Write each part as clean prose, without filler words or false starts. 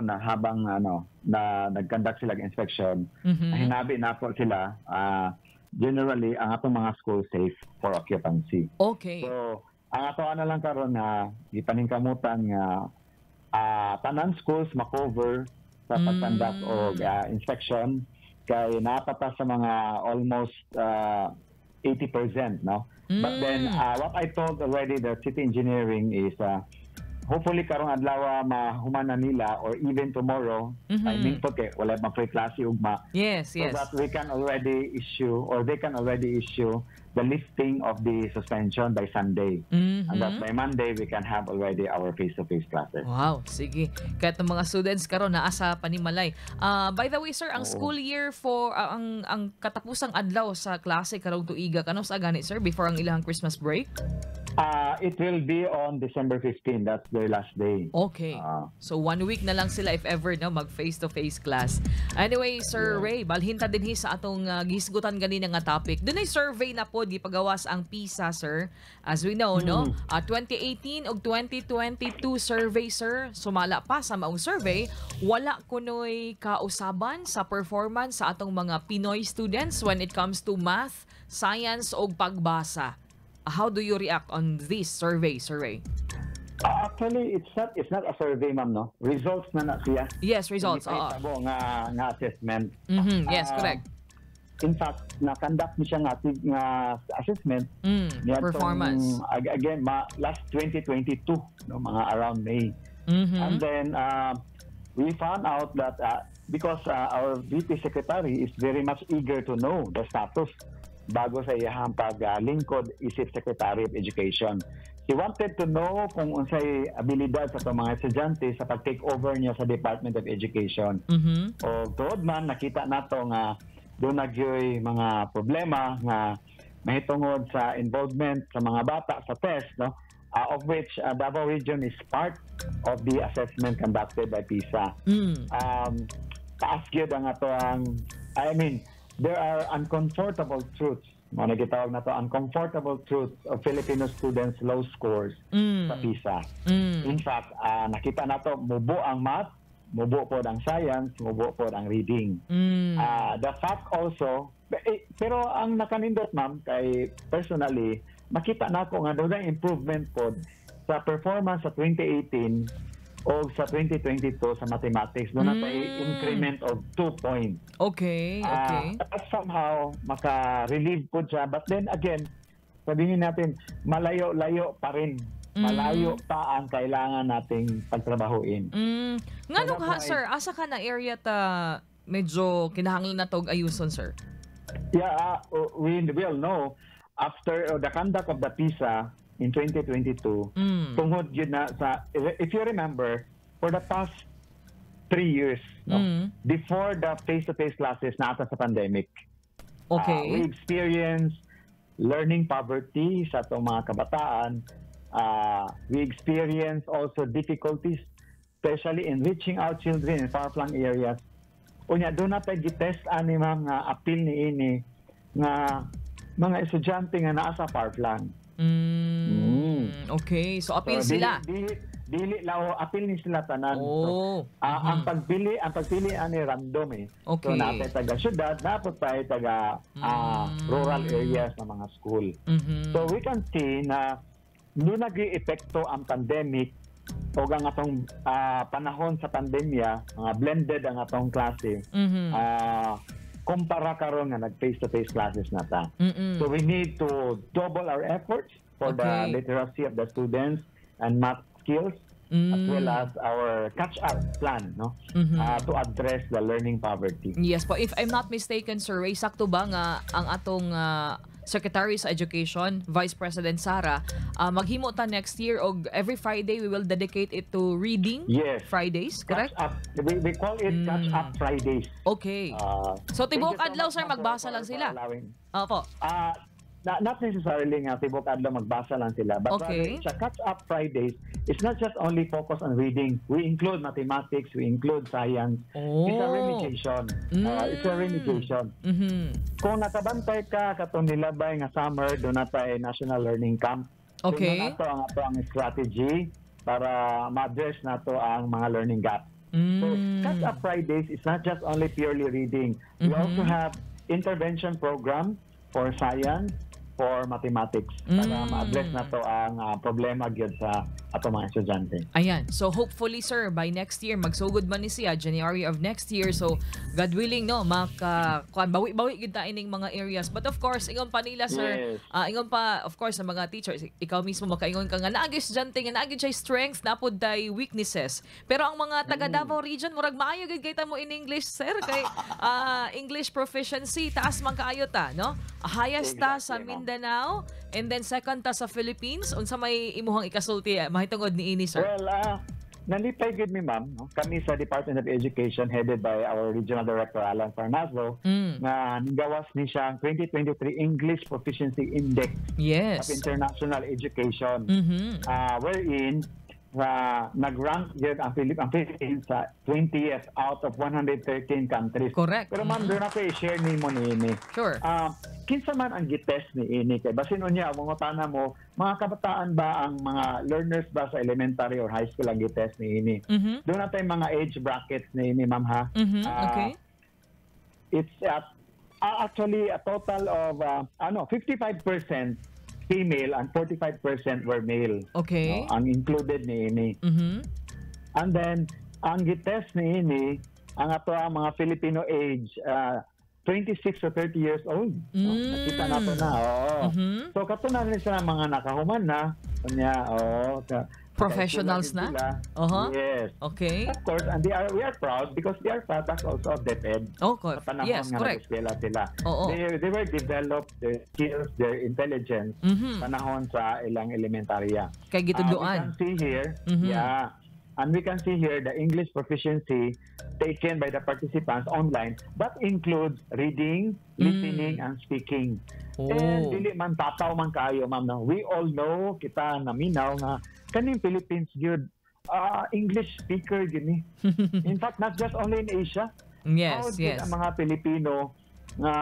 Na habang ano na nag-conduct sila ng inspection, hinabi na po sila, generally ang atong mga school safe for occupancy. So, ang ato ano lang karon na gipaningkamutan nga tanan schools ma-cover sa pag-conduct og inspection kay naa pa ta sa mga almost 80%, no? But then what I told already the city engineering is hopefully karong adlaw mahuman na nila or even tomorrow, timing po kay wala pa free klase ugma, so that we can already issue or they can already issue the lifting of the suspension by Sunday. And that by Monday, we can have already our face-to-face classes. Wow, sige. Kahit ng mga students karon naa sa panimalay. By the way, sir, ang school year for ang katapusang adlaw sa klase karong tuiga kanus-a gani, sir, before ang ilang Christmas break? It will be on December 15. That's their last day. So one week na lang sila if ever, no, mag face-to-face class. Anyway, Sir Ray, balhin ta dinhi sa atong gihisgutan ganina nga topic. Dunay survey na pod gipagawas ang PISA, sir. As we know, no, 2018 ug 2022 survey, sir, sumala pa sa maong survey, wala kunoy kausaban sa performance sa atong mga Pinoy students when it comes to math, science ug pagbasa. How do you react on this survey, Sir Ray? Actually, it's not a survey, ma'am, no? Results na na siya. Yes, results. Oo. Hindi nga nga assessment. Yes, correct. In fact, na-conduct ni siya nga assessment niadtong, performance. Again, last 2022, no, mga around May. And then we found out that because our VP Secretary is very much eager to know the status bago sa iyahang paglingkod isip Secretary of Education. He wanted to know kung unsay abilidad sa atong mga estudyante sa pag-take over niya sa Department of Education. O tuod man nakita nato nga duna gyoy mga problema nga mahitungod sa involvement sa mga bata sa test, no, of which Davao Region is part of the assessment conducted by PISA. Taas gyud ang ato ang, I mean, there are uncomfortable truths mo na gitawag nato, uncomfortable truths of Filipino students' low scores sa PISA. In fact, nakita nato mubo ang math, mubo pod ang science, mubo pod ang reading. The fact also, eh, pero ang nakanindot, ma'am, kay personally, makita nako nga dunay improvement pod sa performance sa 2018 o sa 2022 sa mathematics. Duna tay increment of 2 points. Somehow, maka-relieve po siya. But then again, sabihin natin, malayo-layo pa rin. Malayo pa ang kailangan nating pagtrabahuin. Ngano So ka, that's why- sir, asa ka na area ta medyo kinahanglan na tog ayuson, sir? Yeah, we will know after the conduct of the PISA in 2022, tungod yun na sa, if you remember, for the past 3 years, no, before the face-to-face classes naa ta sa pandemic, we experienced learning poverty sa atong mga kabataan. We experience also difficulties, especially in reaching out children in far-flung areas. Unya, duna tay gitest ani, ma'am, nga appeal ni ini nga mga estudyante nga naa sa far-flung. Okay. So appeal So, sila. Dili lao appeal ni sila tanan. So, ang pagpili ani random eh. So naa tay taga syudad, naa pod tay taga rural areas na mga school. So we can see na duna epekto ang pandemic o ang atong panahon sa pandemya, mga blended ang atong klase. Kumpara karon nga nag face-to-face classes na ta. So we need to double our efforts for the literacy of the students and math skills as well as our catch-up plan, no, to address the learning poverty. Yes po. If I'm not mistaken, Sir Ray, sakto ba nga ang atong Secretary sa Education, Vice President Sara, maghimo ta next year og every Friday we will dedicate it to reading? Yes. Fridays, correct? Catch up. We call it Catch Up Fridays. So Thank tibuok you so adlaw, much, sir, ma'am, magbasa lang for sila. allowing. Opo. Not necessarily nga tibok adlaw magbasa lang sila, but rather, sa Catch Up Fridays, it's not just only focus on reading. We include mathematics, we include science. It's a remediation. It's a remediation. Kung nakabantay ka katong nilabay nga summer, duna tay National Learning Camp. Doon nato ang ato ang strategy para ma-address nato ang mga learning gap. So, Catch Up Fridays is not just only purely reading. We also have intervention program for science, for mathematics, para ma-address nato ang problema gyud sa ato mga estudyante. Ayan. So hopefully, sir, by next year magsugod man ni siya January of next year. So God willing, no, maka kuan, bawi-bawi gid ta ining mga areas. But of course, ingon pa nila, sir, ingon pa of course sa mga teachers, ikaw mismo makaingon ka nga naa gyud estudyante nga naa gyud siya strengths, naa pod tay weaknesses. Pero ang mga taga Davao Region, murag maayo gid kay ta mo in English, sir, kay English proficiency taas man kaayo ta, no? Highest ta sa Mindanao and then second ta sa Philippines. Unsa may imuhang ikasulti mahitungod niini, sir? Well, nalipay gid mi, ma'am, no? Kami sa Department of Education, headed by our Regional Director Alan Farnazo, nga nigawas ni siya ang 2023 English Proficiency Index of International Education, wherein nag-rank gyud ang Philippines sa 20th out of 113 countries. Pero ma'am, doon ako i-share nimo niini. Sure. Kinsa man ang gitest niini? Kay basin unya mangutana mo, mga kabataan ba, ang mga learners ba sa elementary or high school ang gitest niini? Doon na tayong mga age brackets niini, ma'am, ha. It's at actually a total of ano, 55% female and 45% were male. No, ang included niini. And then ang gitest niini ang ato ang mga Filipino age 26 to 30 years old. No? Nakita nato na. Oo. So kato na rin sila mga nakahuman na. Kanya, oo. Professionals na? Sila. Yes. Of course, and they are we are proud because they are products also of DepEd. Sa panahon nga nag-eskwela sila. They were developed, their skills, their intelligence, panahon sa ilang elementarya. Kay gitudloan. We can see here, yeah. And we can see here the English proficiency taken by the participants online that includes reading, listening, and speaking. And dili man tataw man kaayo, ma'am, no? We all know, kita naminaw nga kaning Philippines gyud English speaker gyud ni. In fact, not just only in Asia. How gyud ang mga Pilipino nga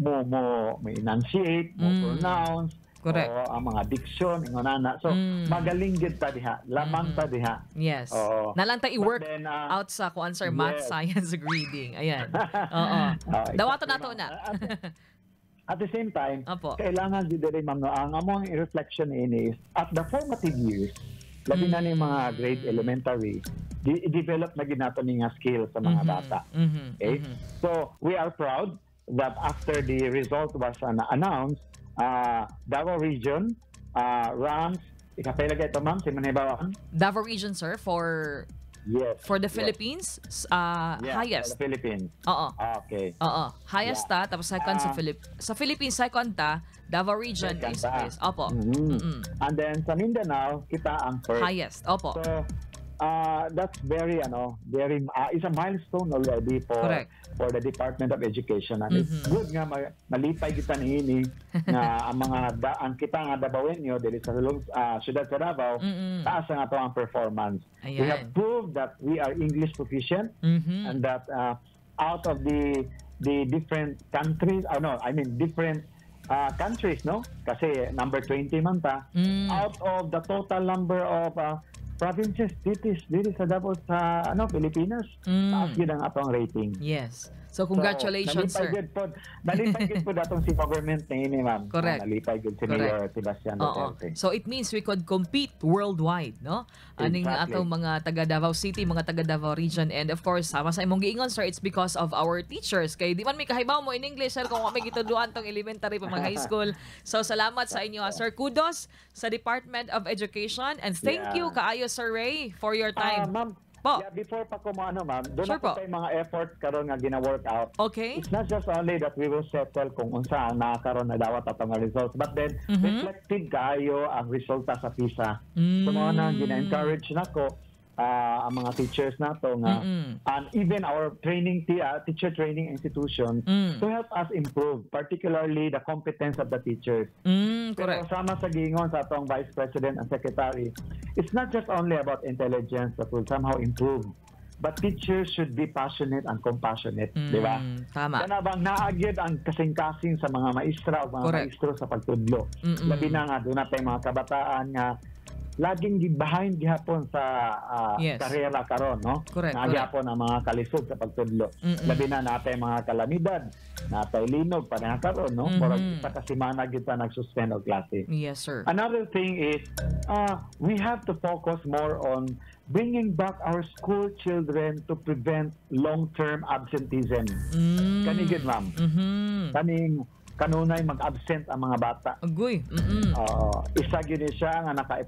mo enunciate, mo pronounce, o ang mga diction, ingon ana. So magaling gyud ta diha, lamang ta diha. Oo. Naa lang ta i-work But then, out sa kuan, sir, math, science, reading. Ayan. Oo. Dawato nato ma'am. Na. At the same time, Opo. Kailangan gyud diri, ma'am, no, ang among reflection ini is at the formative years, labi na ni mga grade elementary, i-develop na gyud nato ni nga skill sa mga bata. Okay? So, we are proud that after the result was announced, Davao Region ranks, ikapila ito, ma'am, si Manibawaan? Davao Region, sir, for Yes. for the Philippines, Yeah, highest. for the Philippines. Oo. Okay. Oo. Highest ta, tapos second sa sa Philippines, second ta, Davao Region Second is ta. highest. Opo. And then sa Mindanao, kita ang first. Highest. Opo. So, that's very, ano, very, it's a milestone already for for the Department of Education. And it's good nga malipay kita niini nga ang mga ang kita nga Dabawenyo diri sa siyudad sa Davao, taas ang ato ang performance. We Ayan. have proved that we are English proficient and that out of the different countries, oh no, I mean different countries, no? Kasi number 20 man ta. Out of the total number of provinces dito sa Davao, sa ano, Pilipinas, taas gyud ang atong rating. Yes. So congratulations, So, sir. nalipay gyud po, nalipay gyud po datong si government niini, ma'am. Correct. Nalipay gyud si Mayor Sebastian Duterte. So it means we could compete worldwide, no? Aning atong mga taga Davao City, mga taga Davao Region, and of course, sama sa imong giingon, sir, it's because of our teachers. Kay di man may kahibaw mo in English, sir, kung wa may gitudloan tong elementary pa mga high school. So salamat sa inyo, sir. Kudos sa Department of Education and thank you kaayo, Sir Ray, for your time. Ma'am, Po. yeah, before pa ko mo ano, ma'am, doon Sure ako po. sa mga efforts karon nga gina-work out. It's not just only that we will settle kung unsa ang nakakaroon na dawat atong mga results, but then reflective kaayo ang resulta sa PISA. So mao na gina-encourage nako ang mga teachers nato nga and even our teacher training institutions to help us improve, particularly the competence of the teachers. Pero sama sa giingon sa atong Vice President and Secretary, it's not just only about intelligence that will somehow improve, but teachers should be passionate and compassionate, di ba? Tama. Kana bang naa gyud ang kasing-kasing sa mga maestra o mga maestro sa pagtudlo. Labi na nga doon na mga kabataan nga Laging behind gihapon sa karera karon, no? Correct. Naa gihapon ang mga kalisod sa pagtudlo. Labi na natay mga kalamidad, natay linog pareha karon, no? Murag isa ka semana gyud ta nag-suspend og klase. Yes, sir. Another thing is we have to focus more on bringing back our school children to prevent long-term absenteeism. Kani gyud, ma'am. Kaning kanunay mag-absent ang mga bata. Agoy. Isa gyud ni siya nga naka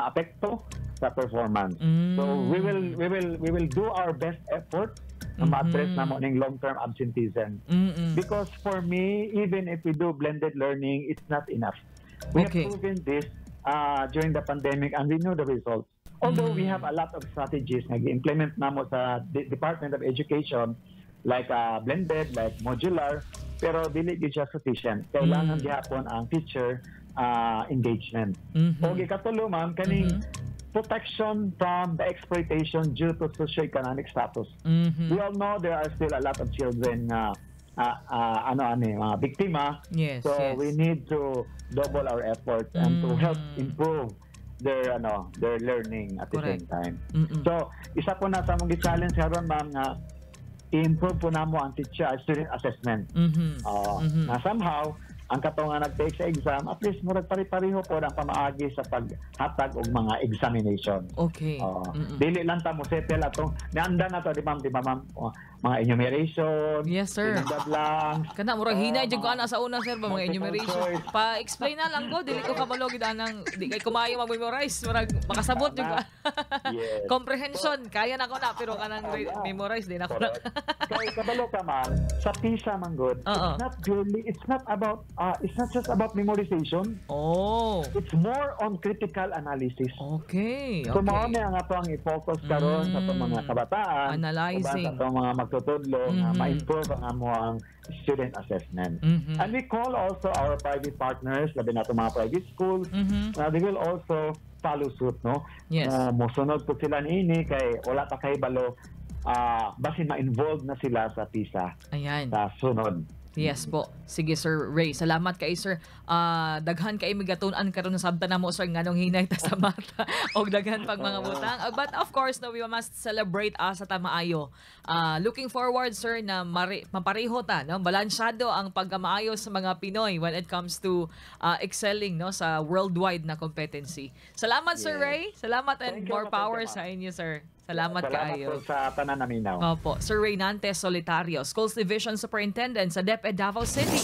apekto sa performance. So we will do our best effort na ma-address namo ning long-term absenteeism. Because for me, even if we do blended learning, it's not enough. We have proven this during the pandemic and we know the results. Although we have a lot of strategies na gi-implement namo sa Department of Education like blended, like modular, pero dili gyud siya sufficient. Kailangan gihapon ang teacher engagement. O gikatulo, ma'am, kaning protection from the exploitation due to socioeconomic status. We all know there are still a lot of children nga ano ano eh, mga biktima. So we need to double our efforts and to help improve their ano their learning at the same time. So isa po na sa among gi-challenge karon, ma'am, nga i-improve po namo ang teacher student assessment. Na somehow ang katong nga nag-take sa exam, at least murag pare-pareho po ang pamaagi sa paghatag og mga examination. Dili lang ta mo settle atong naanda na to, di ma'am, di ba, ma'am? Oh, mga enumeration, Yes, sir. fill in the blanks. Kana murag hinay jud ko ana sa una, sir, ba, mga multiple enumeration. choice. Pa-explain na lang ko, dili ko kabalo gid anang, di kay kumayo mag-memorize, murag makasabot jud ko. Comprehension, kaya na ko na, pero kanang memorize di na ko na. Correct. Kay kabalo ka, ma'am, sa PISA man gud, it's not purely it's not just about memorization. It's more on critical analysis. So mao na ang ato ang i-focus karon sa atong mga kabataan, Analyzing. uban sa atong mga magtutudlo nga ma-improve ang among student assessment. And we call also our private partners, labi na atong mga private schools, na they will also follow suit, no? Mosunod po sila niini kay wala pa kay balo, basin ma-involve na sila sa PISA sa sunod. Yes po. Sige, Sir Ray. Salamat kay sir. Daghan kay migatun-an karon sabta namo, sir, nganong hinay ta sa mata og daghan pag mga butang. But of course, no, we must celebrate asa ta maayo. Looking forward, sir, na mapareho ta, no, balansyado ang pagkamaayo sa mga Pinoy when it comes to excelling, no, sa worldwide na competency. Salamat, Sir Ray. Salamat and Thank you, more ma'am. Thank power you, ma'am. sa inyo, sir. Salamat Salamat kaayo. Po sa tanan naminaw. Opo, Sir Ray Nantes Solitario, Schools Division Superintendent sa DepEd Davao City.